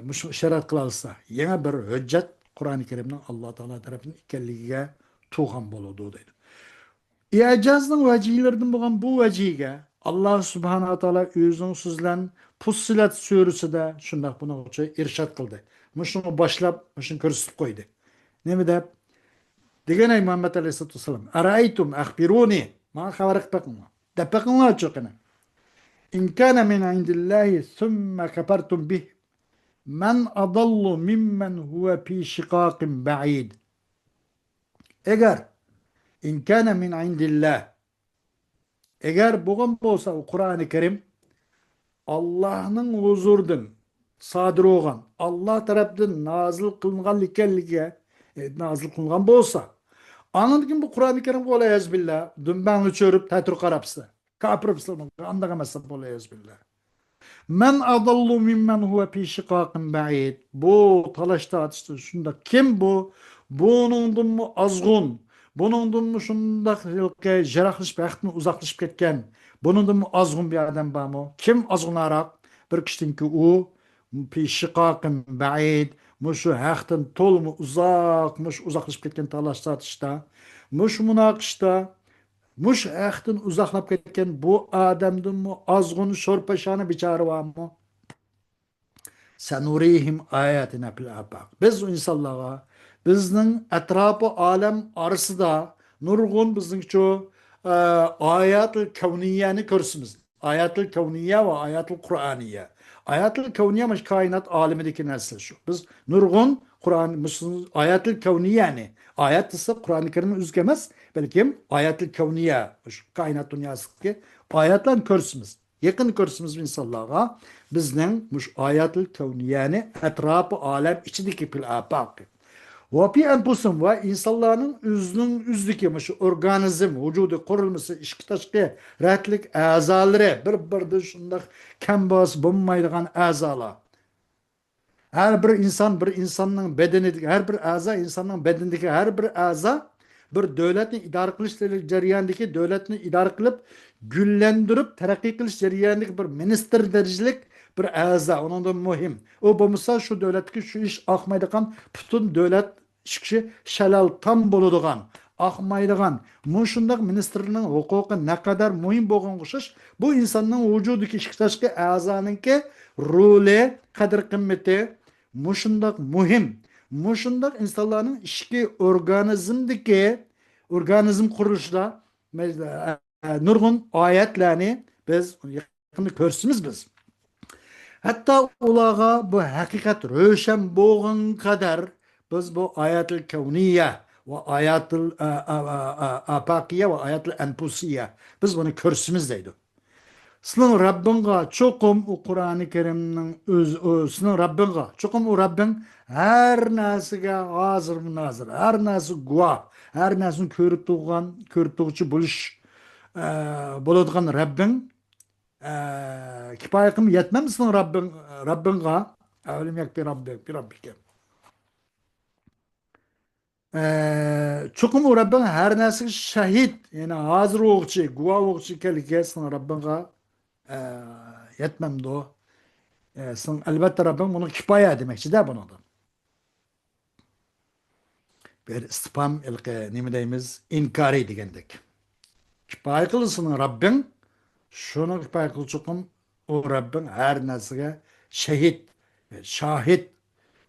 مۇشۇ ئىشارەت قىلالىسا، يېڭى بىر ھۆججەت قۇرئانى كەرىمنىڭ ئاللا تائالا تەرىپىدىن ئىكەنلىكىگە تۇغان بولىدۇ، دەيدۇ. ئىئجازنىڭ ۋەجىھلىرىدىن بولغان بۇ ۋەجىھىگە ئاللا سۇبھانەھۇ ۋە تائالا ئۆزىنىڭ سۆزى بىلەن پۇسسىلەت سۈرىسىدە شۇنداق بۇنىڭغىچە ئىرشاد قىلدى. مۇشۇنى باشلاپ، مۇشۇنى كۆرسىتىپ قويدى. نېمە دەپ؟ دېگەن، ئەي مۇھەممەد ئەلەيھىسسالاتۇ ۋەسسالام، «ئەرەئەيتۇم ئەخبىرۇنى»، ماڭا خەۋەر قىلىپ بېقىڭلار. دەپ بېقىڭلارچۇ قېنى. «إن كان من عند الله ثم كفرتم به من أضل ممن هو في شقاق بعيد». ئەگەر، «إن كان من عند الله»، ئەگەر بولغان بولسا ئۇ قۇرئانى كەرىم ئاللانىڭ ھۇزۇرىدىن سادىر بولغان، ئاللا تەرەپتىن نازىل قىلىنغان ئىكەنلىكىگە، ئە، نازىل قىلىنغان بولسا، ئاندىن كېيىن بۇ قۇرئانى كەرىمگە، ۋەلىيەزۇبىللا، دۈمبەڭنى چۆرۈپ تەتۈر قاراپسىلەر. كاپىر بولسىلەر، ئانداق ئەمەس، ۋەلىيەزۇبىللا. «من أضل ممن هو في شقاق بعيد». بۇ تالاش تارتىشتا شۇنداق، كىم بۇ؟ بۇنىڭدىنمۇ ئازغۇن، بۇنىڭدىنمۇ شۇنداق ھېلىقى يىراقلىشىپ، ھەقتىن ئۇزاقلىشىپ كەتكەن، بۇنىڭدىنمۇ ئازغۇن بىر ئادەم بارمۇ؟ كىم ئازغۇنراق؟ بىر كىشىدىنكى ئۇ، «في شقاق بعيد»، مۇشۇ ھەقتىن تولىمۇ ئۇزاق، مۇشۇ ئۇزاقلىشىپ كەتكەن تالاش تارتىشتا، مۇشۇ مۇناقىشىدا، مۇشۇ ھەقتىن ئۇزاقلاپ كەتكەن بۇ ئادەمدىنمۇ ئازغۇن شورپاشانا بىچارە بارمۇ؟ «سنريهم آياتنا في الآفاق». بىز ئۇ ئىنسانلارغا بىزنىڭ ئەتراپى ئالەم ئارىسىدا نۇرغۇن بىزنىڭچۇ، ئە، ئاياتىل كەۋنىيەنى كۆرسىمىز. ئاياتىل كەۋنىيە ۋە ئاياتىل قۇرئانىيە. ئاياتىل كەۋنىيە مانا كائىنات ئالىمىدىكى نەرسە شۇ. بىز نۇرغۇن قۇرئان، مۇسۇلمان ئاياتىل كەۋنىيەنى، ئايات دېسە قۇرئانى كەرىمنىڭ ئۆزىگە ئەمەس، بەلكىم ئاياتىل كەۋنىيە، شۇ كائىنات دۇنياسىدىكى ئاياتلارنى كۆرسىمىز. يېقىن كۆرسىمىز ئىنسانلارغا بىزنىڭ مۇشۇ ئاياتىل كەۋنىيەنى ئەتراپى ئالەم ئىچىدىكى في الآفاق. «وفي أنفسهم» ۋە ئىنسانلارنىڭ ئۆزىنىڭ ئۆزىدىكى مۇشۇ ئورگانىزم، ۋۇجۇدى قۇرۇلمىسى، ئىچكى تاشقى رەتلىك ئەزالىرى بىر-بىرىدىن شۇنداق كەم بولسا بولمايدىغان ئەزالار. ھەر بىر ئىنسان، بىر ئىنساننىڭ بەدىنىدىكى، ھەر بىر ئەزا ئىنساننىڭ بەدىنىدىكى ھەر بىر ئەزا بىر دۆلەتنى ئىدارە قىلىش جەريانىدىكى، دۆلەتنى ئىدارە قىلىپ، گۈللەندۈرۈپ، تەرەققىي قىلىش جەريانىدىكى بىر مىنىستىر دەرىجىلىك بىر ئەزا، ئۇنىڭدىن مۇھىم. ئۇ بولمىسا، شۇ دۆلەتتىكى شۇ ئىش ئاقمايدىغان، پۈتۈن دۆلەت ئىشىكى شالال تام بولىدىغان، ئاقمايدىغان، مۇشۇنداق مىنىستىرنىڭ ھوقۇقى نەقەدەر مۇھىم بولغانغا ئوخشاش، بۇ ئىنساننىڭ ۋۇجۇدىدىكى ئىچكى تاشقى ئەزانىڭكى رولى، قەدىر-قىممىتى مۇشۇنداق مۇھىم. مۇشۇنداق ئىنسانلارنىڭ ئىچكى ئورگانىزمدىكى، ئورگانىزم قۇرۇلۇشىدا، ئە، نۇرغۇن ئايەتلەرنى بىز يېقىندا كۆرسىمىز بىز. ھەتتا ئۇلارغا بۇ ھەقىقەت روشەن بولغان قەدەر بىز بۇ ئاياتىل كەۋنىيە ۋە ئاياتىل، ئە، ئە، ئە، ئە، ئاپاقىيە ۋە ئاياتىل ئەنپۇسىيە، بىز بۇنى كۆرسىمىز دەيدۇ. سېنىڭ رەببىڭغا چوقۇم ئۇ قۇرئانى كەرىمنىڭ ئۆزى، ئۇ سېنىڭ رەببىڭغا، چوقۇم ئۇ رەببىڭ ھەر نەرسىگە ھازىرمۇ نازىر، ھەر نەرسە گۇۋاھ، ھەر نەرسىنى كۆرۈپ تۇرغان، كۆرۈپ تۇرغۇچى بولۇش، ئە، بولىدىغان رەببىڭ، ئە، كىپايە قىلماي يەتمەمدۇ سېنىڭ رەببىڭ، رەببىڭغا؟ أولم يكف ربك بربك. ئە، چوقۇم ئۇ رەببىڭ ھەر نەرسىگە شاھىت، يەنى ھازىر بولغۇچى، گۇۋاھ بولغۇچى ئىكەنلىكىگە سېنىڭ رەببىڭغا، ئە، يەتمەمدۇ؟ ئە، سېنىڭ ئەلۋەتتە رەببىڭ بۇنىڭغا كىپايە دېمەكچىدە بۇنىڭدا. بىر ئىستىپھام، ھېلىقى نېمە دەيمىز، ئىنكارىي دېگەندەك. كىپايە قىلىدۇ سېنىڭ رەببىڭ، شۇنىڭغا كىپايە قىلىدۇ چوقۇم ئۇ رەببىڭ ھەر نەرسىگە شاھىت، شاھىت،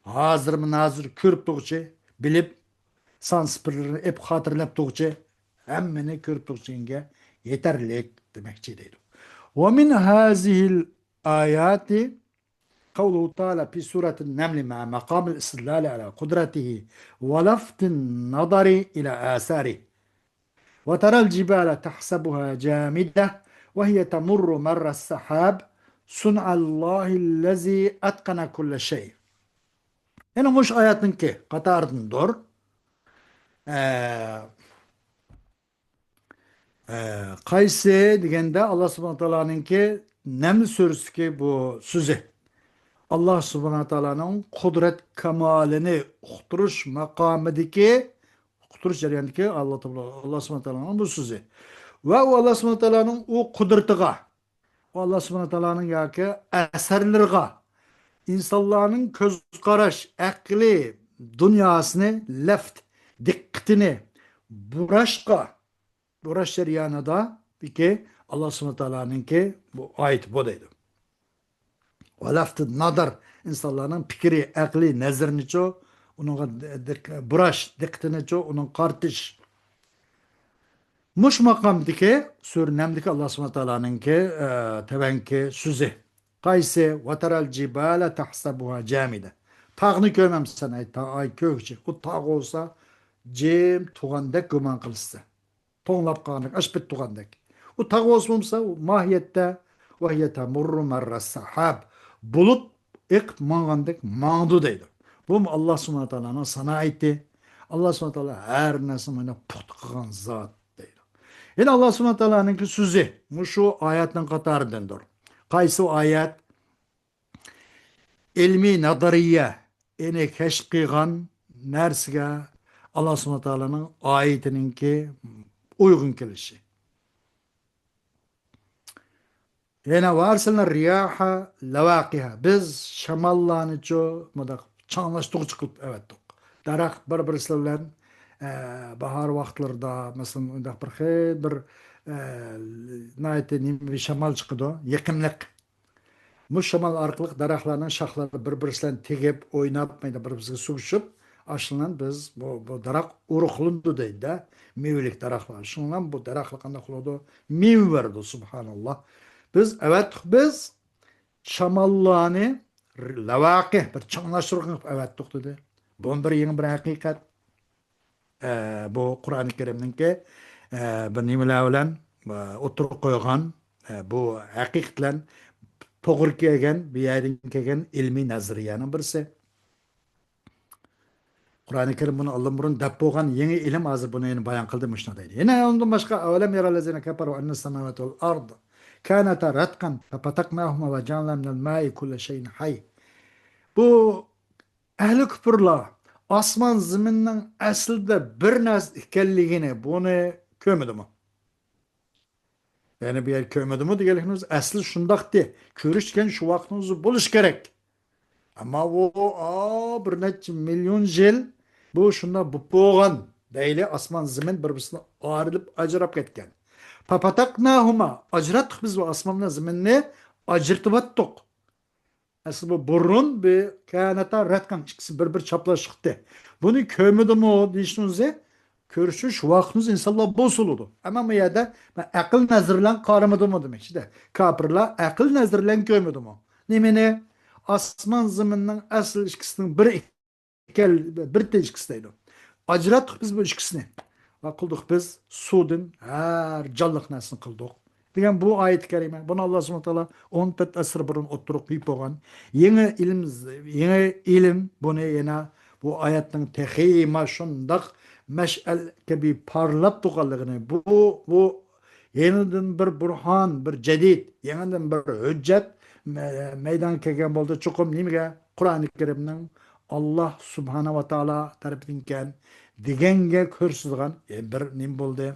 ھازىرمۇ نازىر كۆرۈپ تۇرغۇچى، بىلىپ، سان سىپىرلىرىنى ئېپ خاتىرىلەپ تۇرغۇچى، ھەممىنى كۆرۈپ تۇرغۇچىغا يېتەرلىك دېمەكچى دەيدۇ. ومن هذه الآيات قوله تعالى في سورة النمل مع مقام الاستدلال على قدرته ولفت النظر إلى آثاره وترى الجبال تحسبها جامدة وهي تمر مر السحاب صنع الله الذي أتقن كل شيء. يەنى مۇشۇ ئايەتنىڭكى قاتارىدىندۇر. ئە، ئە، قايسى دېگەندە، ئاللا سۇبھانە تائالانىڭكى نەمل سۈرىسىدىكى بۇ سۆزى. ئاللا سۇبھانە تائالانىڭ قۇدرەت كامالىنى ئۇقتۇرۇش ماقامىدىكى، ئۇقتۇرۇش جەريانىدىكى ئاللا تائالا، ئاللا سۇبھانە تائالانىڭ بۇ سۆزى. ۋە ئۇ ئاللا سۇبھانە تائالانىڭ ئۇ قۇدرىتىغا، ئۇ ئاللا سۇبھانە تائالانىڭ ياكى ئەسەرلىرىغا، ئىنسانلارنىڭ كۆز قاراش، ئەقلى دۇنياسىنى لەفت، دىققىتىنى بۇراشقا، بۇراش جەريانىدىكى ئاللا سۇبھانە تائالانىڭكى بۇ ئايىتى بۇ دەيدۇ. ۋە لەفت نەزەر، ئىنسانلارنىڭ پىكرى، ئەقلى، نەزىرىنىچۇ، ئۇنىڭغا دىق-، بۇراش، دىققىتىنىچۇ، ئۇنىڭ قارىتىش. مۇشۇ ماقامدىكى سۈرە نەملدىكى ئاللا سۇبھانە تائالانىڭكى، ئە، تەۋەنكى سۆزى. قايسى؟ وترى الجبال تحسبها جامدة. تاغنى كۆرمەمسەن، ئەي تا-، ئاي كۆكچى. ئۇ تاغ بولسا جىم تۇرغاندەك گۇمان قىلىسەن. توڭلاپ قالغاندەك، ئاشىپ تۇرغاندەك. ئۇ تاغ بولسا بولمىسا، ئۇ ماھىيەتتە وهي تمر مر السحاب. بۇلۇت ئېقىپ ماڭغاندەك ماڭىدۇ دەيدۇ. بۇمۇ ئاللا سۇبھانە تائالانىڭ سانائىتى. ئاللا سۇبھانە تائالا ھەر نەرسىنى مانا پۇختا قىلغان زات دەيدۇ. يەنە ئاللا سۇبھانە تائالانىڭكى سۆزى مۇشۇ ئايەتنىڭ قاتارىدىندۇر. قايسى ئايەت؟ ئىلمىي نەزەرىيە، يەنى كەشىپ قىلغان نەرسىگە ئاللا سۇبھانە تائالانىڭ ئايىتىنىڭكى ئۇيغۇن كېلىشى. يەنە وأرسلنا الرياح لواقح. بىز شاماللارنىچۇ مۇنداق چاڭلاشتۇرغۇچى قىلىپ ئەۋەتتۇق. دەرەخ بىر-بىرسى بىلەن، ئە، باھار ۋاقىتلىرىدا، مەسىلەن، ئۇنداق بىر خېلى بىر، ئە، ناھايىتى نېمە بىر شامال چىقىدۇ، يېقىملىق. مۇشۇ شامال ئارقىلىق دەرەخلەرنىڭ شاخلىرى بىر-بىرسى بىلەن تېگىپ، ئويناپ، مەيدە بىر-بىرسىگە سۇ چۈشۈپ، ئاشۇنىڭ بىز بۇ، بۇ دەرەخ ئۇرۇقلىنىدۇ دەيدۇ-دە، مېۋىلىك دەرەخلەر. شۇنىڭ بىلەن بۇ دەرەخلەر قانداق بولىدۇ؟ مېۋە بېرىدۇ، سۇبھاناللا. بىز ئەۋەتتۇق، بىز شاماللارنى لەۋاقى، بىر چاڭلاشتۇرغان قىلىپ ئەۋەتتۇق دېدى. بۇمۇ بىر يېڭى بىر ھەقىقەت. ئە، بۇ قۇرئانى كەرىمنىڭكى، ئە، بىر نېمىلەر بىلەن، ئە، ئوتتۇرىغا قويغان، ئە، بۇ ھەقىقەت بىلەن توغرا كەلگەن، بۇ يەردىن كەلگەن ئىلمىي نەزەرىيەنىڭ بىرسى. قۇرئانى كەرىم بۇنى ئاللىبۇرۇن دەپ بولغان يېڭى ئىلىم ھازىر بۇنى يەنە بايان قىلدى، مۇشۇنى دەيدۇ. يەنە ئۇندىن باشقا، أولم ير الذين كفروا أن السماوات والأرض كانتا رتقا ففتقناهما وجعلنا من الماء كل شيء حي. بۇ ئەھلى كۇپۇرلار ئاسمان زېمىننىڭ ئەسلىدە بىر نەرسە ئىكەنلىكىنى بۇنى كۆرمىدىمۇ؟ يەنى بۇ يەر كۆرمىدىمۇ دېگەنلىكىمىز ئەسلى شۇنداقتى. كۆرۈش دېگەن شۇ ۋاقىتنىڭ ئۆزى بولۇشى كېرەك. ئەمما ئۇ، ئا، بىر نەچچە مىليون يىل بۇ شۇنداق بولۇپ بولغان دەيلى، ئاسمان زېمىن بىر-بىرسىدىن ئايرىلىپ ئاجراپ كەتكەن. ففتقناهما، ئاجراتتۇق بىز بۇ ئاسمان بىلەن زېمىننى ئاجرىتىۋەتتۇق. ئەسلى بۇ بۇرۇن بۇ كانتا رەتقەن ئىككىسى بىر-بىر چاپلاشلىقتى. بۇنى كۆرمىدىمۇ دېيىشنىڭ ئۆزى كۆرۈشۈش ۋاقتىمىز ئىنسانلار بولسا بولىدۇ. ئەمما بۇ يەردە مەن ئەقىل نەزىرى بىلەن قارىمىدىمۇ دېمەكچىدە. كاپىرلار ئەقىل نەزىرى بىلەن كۆرمىدىمۇ؟ نېمىنى؟ ئاسمان زېمىننىڭ ئەسلى ئىككىسىنىڭ بىر ئىكەن، بىر تېگىشكىسى دەيدۇ. ئاجراتتۇق بىز بۇ ئىككىسىنى. ۋە قىلدۇق بىز سۇدىن ھەر جانلىق نەرسىنى قىلدۇق. دېگەن بۇ ئايەت كەرىمە. بۇنى ئاللا سۇبھانەھۇ ۋە تائالا ئون تۆت ئەسىر بۇرۇن ئوتتۇرىغا قويۇپ بولغان. يېڭى ئىلىم، يېڭى ئىلىم بۇنى يەنە بۇ ئايەتنىڭ تېخىمۇ شۇنداق مەشئەل كەبى پارلاپ تۇرغانلىقىنى، بۇ، بۇ يېڭىدىن بىر بۇرھان، بىر جەدىد، يېڭىدىن بىر ھۆججەت مە-، مەيدانغا كەلگەن بولدى. چوقۇم نېمىگە؟ قۇرئانى كەرىمنىڭ ئاللا سۇبھانەھۇ ۋە تائالا تەرىپىدىن كەلگەن دېگەنگە كۆرسىتىدىغان، ئە، بىر نېمە بولدى؟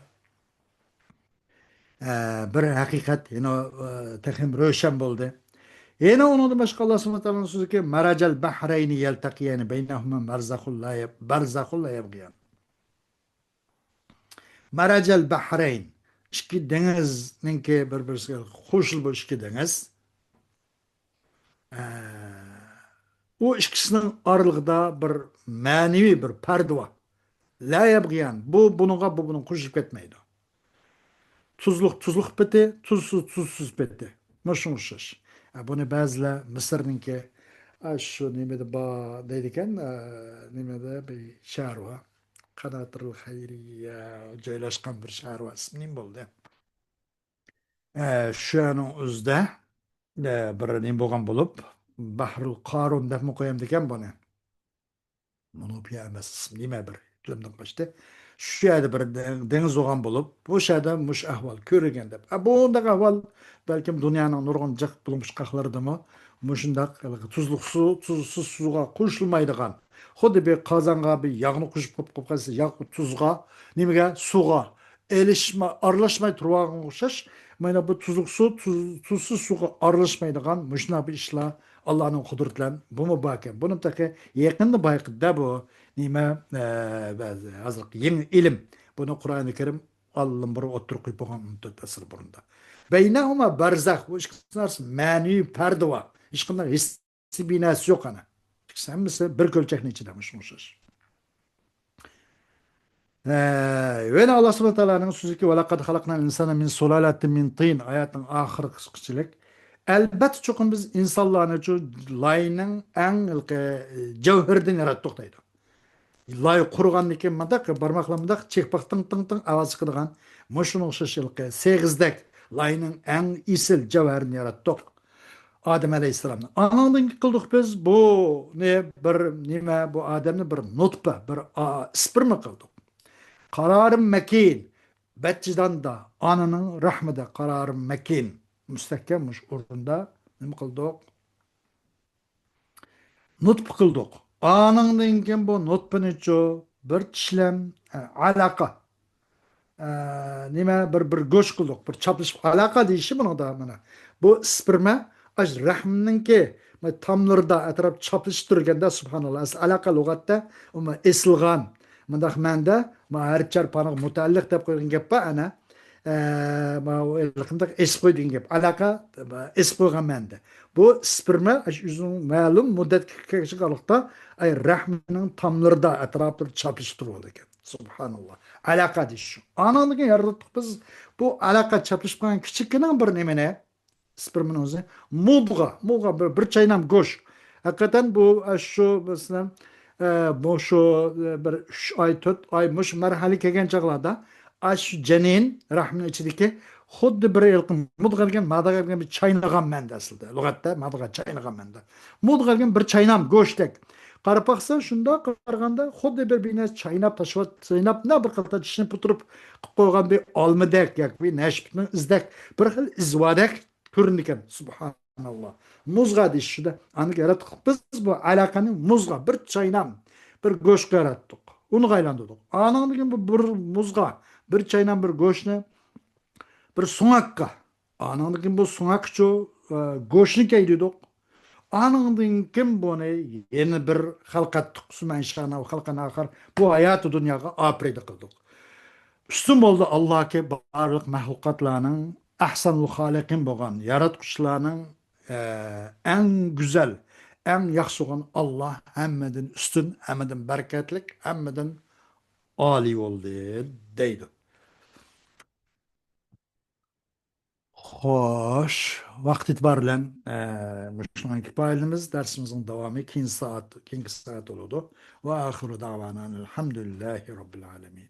ئە، بىر ھەقىقەت يەنە، ئە، تېخىمۇ روشەن بولدى. يەنە ئۇنىڭدىن باشقا ئاللا سۇبھانەھۇ ۋە تائالانىڭ سۆزىكى، مەرەجەل بەھرەينى يەلتەقىيەنى بەينەھۇمە مەرزەخۇن لا يەب-، بەرزەخۇن لا يەبغىيان. مەرەجەل بەھرەين. ئىككى دېڭىزنىڭكى بىر-بىرسىگە قوشۇلۇپ ئىككى دېڭىز. ئە، ئۇ ئىككىسىنىڭ ئارىلىقىدا بىر مەنىۋى بىر پەردە بار. لا يەبغىيان. بۇ بۇنىڭغا، بۇ بۇنىڭغا قوشۇلۇپ كەتمەيدۇ. تۇزلۇق تۇزلۇق پېتى، تۇزسىز تۇزسىز پېتى. مۇشۇنىڭغا ئوخشاش. ئە، بۇنى بەزىلەر مىسىرنىڭكى، ئە، شۇ نېمىدە بار دەيدىكەن، ئە، نېمىدە بىر شەھەر بار. قەناتىرىل خەيرىيە جايلاشقان بىر شەھەر بار. ئىسمى نېمە بولدى؟ ئە، شۇ يەرنىڭ ئۆزىدە، ئە، بىر نېمە بولغان بولۇپ، بەھرۇل قارۇن دەپمۇ قويامدىكەن بۇنى. مۇنۇپىيا ئەمەس، ئىسمى نېمە بىر تىلىمدىن قاچتى. شۇ يەردە بىر دېڭىز بولغان بولۇپ، بۇ يەردە مۇشۇ ئەھۋال كۆرۈلگەن دەپ. ئە، بۇنداق ئەھۋال بەلكىم دۇنيانىڭ نۇرغۇن جىق بۇلۇڭ پۇچقاقلىرىدىمۇ مۇشۇنداق تۇزلۇق سۇ، تۇزسىز سۇغا قوشۇلمايدىغان، خۇددى بىر قازانغا بىر ياغنى قوشۇپ قويۇپ، قويۇپ قالسا، ياغ تۇزغا، نېمىگە، سۇغا ئېلىشما-، ئارىلاشماي تۇرۇۋالغانغا ئوخشاش، مانا بۇ تۇزلۇق سۇ، تۇز-، تۇزسىز سۇغا ئارىلاشمايدىغان مۇشۇنداق بىر ئىشلار ئاللانىڭ قۇدرىتى بىلەن بۇمۇ باركەن. بۇنى تېخى يېقىندا بايقىدى-دە بۇ نېمە، ئە، بەزى ھازىرقى يېڭى ئىلىم. بۇنى قۇرئانى كەرىم ئاللىبۇرۇن ئوتتۇرىغا قويۇپ بولغان ئون تۆت ئەسىر بۇرۇندا. بەينەھۇما بەرزەخ، بۇ ئىككىسىنىڭ ئارىسىدا مەنىۋى پەردە بار. ھېچقانداق ھېس بىناسى يوق ئانا. ئىككىسى ھەممىسى بىر كۆلچەكنىڭ ئىچىدە مۇشۇ ئوخشاش. ھە، يەنە ئاللا سۇبھانەھۇ ۋە تائالانىڭ سۆزىكى، ۋەلەقەد خەلەقنەل ئىنسانە مىن سۇلالەتىن مىن تىن، ئايەتنىڭ ئاخىرقىسىچىلىك. ئەلبەتتە چوقۇم بىز ئىنسانلارنىچۇ لاينىڭ ئەڭ ھېلىقى جەۋھىرىدىن ياراتتۇق دەيدۇ. لاي قۇرۇغاندىن كېيىن مۇنداق بارماقلار مۇنداق چېقىپ تىڭ تىڭ تىڭ ئاۋاز چىقىدىغان مۇشۇنىڭ ئوخشاش ھېلىقى سېغىزدەك لاينىڭ ئەڭ ئېسىل جەۋھىرىنى ياراتتۇق. ئادەم ئەلەيھىسسالامنى. ئانىڭدىن قىلدۇق بىز بۇنى بىر نېمە، بۇ ئادەمنى بىر نۇتپە، بىر ئا-، ئىسپېرما قىلدۇق. قارارىم مەكىن، بەتجىداندا، ئانىنىڭ رەھمىدە قارارىم مەكىن، مۇستەھكەم مۇشۇ ئورۇندا نېمە قىلدۇق؟ نۇتپە قىلدۇق. ئانىڭدىن كېيىن بۇ نۇتپىنىچۇ بىر چىشلەم، ئە، ئالاقە. ئە، نېمە، بىر، بىر گۆش قىلدۇق، بىر چاپلىشىپ، ئالاقە دېيىشى بۇنىڭدا مانا. بۇ ئىسپېرما ئاش رەھمنىڭكى تاملىرىدا ئەتراپ چاپلىشىپ تۇرگەندە، سۇبھاناللا، ئەسلى ئالاقە لۇغەتتە ئۇمۇ ئېسىلغان، مۇنداق مەنىدە، ما ھەر چارپانغا مۇتەئەللىق دەپ قويغان گەپ بار، ئەنە. ئە، ما ئۇ ھېلىقىنداق ئېسىپ قوي دېگەن گەپ. ئالاقە، ئېسىپ قويغان مەنىدە. بۇ ئىسپېرما ئاشۇ ئۆزىنىڭ مەلۇم مۇددەتكە كەلگۈچە ئارىلىقتا، ئەي، رەھمنىڭ تاملىرىدا ئەتراپلىرى چاپلىشىپ تۇرۇۋالىدىكەن. سۇبھاناللا. ئالاقە دېيىش شۇ. ئانىڭدىن كېيىن يارىتتۇق بىز. بۇ ئالاقە چاپلىشىپ قالغان كىچىككىنە بىر نېمىنى، ئىسپېرمىنىڭ ئۆزى مۇدغا، مۇدغا بىر، بىر چاينام گۆش. ھەقىقەتەن بۇ، ئە، شۇ، مەسىلەن، ئە، بۇ شۇ، ئە، بىر ئۈچ ئاي، تۆت ئاي مۇشۇ مەرھەلىگە كەلگەن چاغلاردا، ئاشۇ جەنىن رەھمنىڭ ئىچىدىكى خۇددى بىر ھېلىقى مۇدغا دېگەن، مادغا دېگەن بىر چاينىغان مەنىدە ئەسلىدە. لۇغەتتە مادغا چاينىغان مەنىدە. مۇدغا دېگەن بىر چاينام گۆشتەك. قاراپ باقسا، شۇنداق قارىغاندا خۇددى بىر، بىر نەرسە چايناپ، تاشلاپ، چايناپ، بىر قاتا چىشنى پۇتۇرۇپ قىلىپ قويغان بىر ئالمىدەك ياكى بىر نەشپۈتنىڭ ئىزىدەك، بىر خىل ئىزۋادەك كۆرۈنىدىكەن. سۇبھاناللا. مۇزغا دېيىش شۇدا. ئاندىن ياراتتۇق بىز بۇ ئالاقىنى مۇزغا، بىر چاينام، بىر گۆشكە ياراتتۇق. ئۇنغا ئايلاندۇردۇق. ئانىڭدىن كېيىن بۇ بىر مۇزغا، بىر چاينام بىر گۆشنى بىر سۆڭەككە. ئانىڭدىن كېيىن بۇ سۆڭەكچۇ، ئە، گۆشنى كەيدىدۇق. ئانىڭدىن كېيىن بۇنى يەنە بىر خەلق ئەتتۇق. سۇمەنشانە خەلقىنى ئاخىر بۇ ھاياتى دۇنياغا ئاپىرىدە قىلدۇق. ئۈستۈن بولدى ئاللاكى بارلىق مەخلۇقاتلارنىڭ ئەھسەنۇل خالىقىن بولغان ياراتقۇچىلارنىڭ، ئە، ئەڭ گۈزەل، ئەڭ ياخشى بولغان ئاللا ھەممىدىن ئۈستۈن، ھەممىدىن بەرىكەتلىك، ھەممىدىن ئالىي بولدى دەيدۇ. خوش، ۋاقىت ئېتىبارى بىلەن، ئە، مۇشۇنىڭغا كىپايىلىنىمىز. دەرسىمىزنىڭ داۋامى كېيىن سائەت، كېيىنكى سائەت بولىدۇ. ۋە ئاخىرۇ دەۋانا ئەلھەمدۇلىللاھى رەببىل ئالەمىن.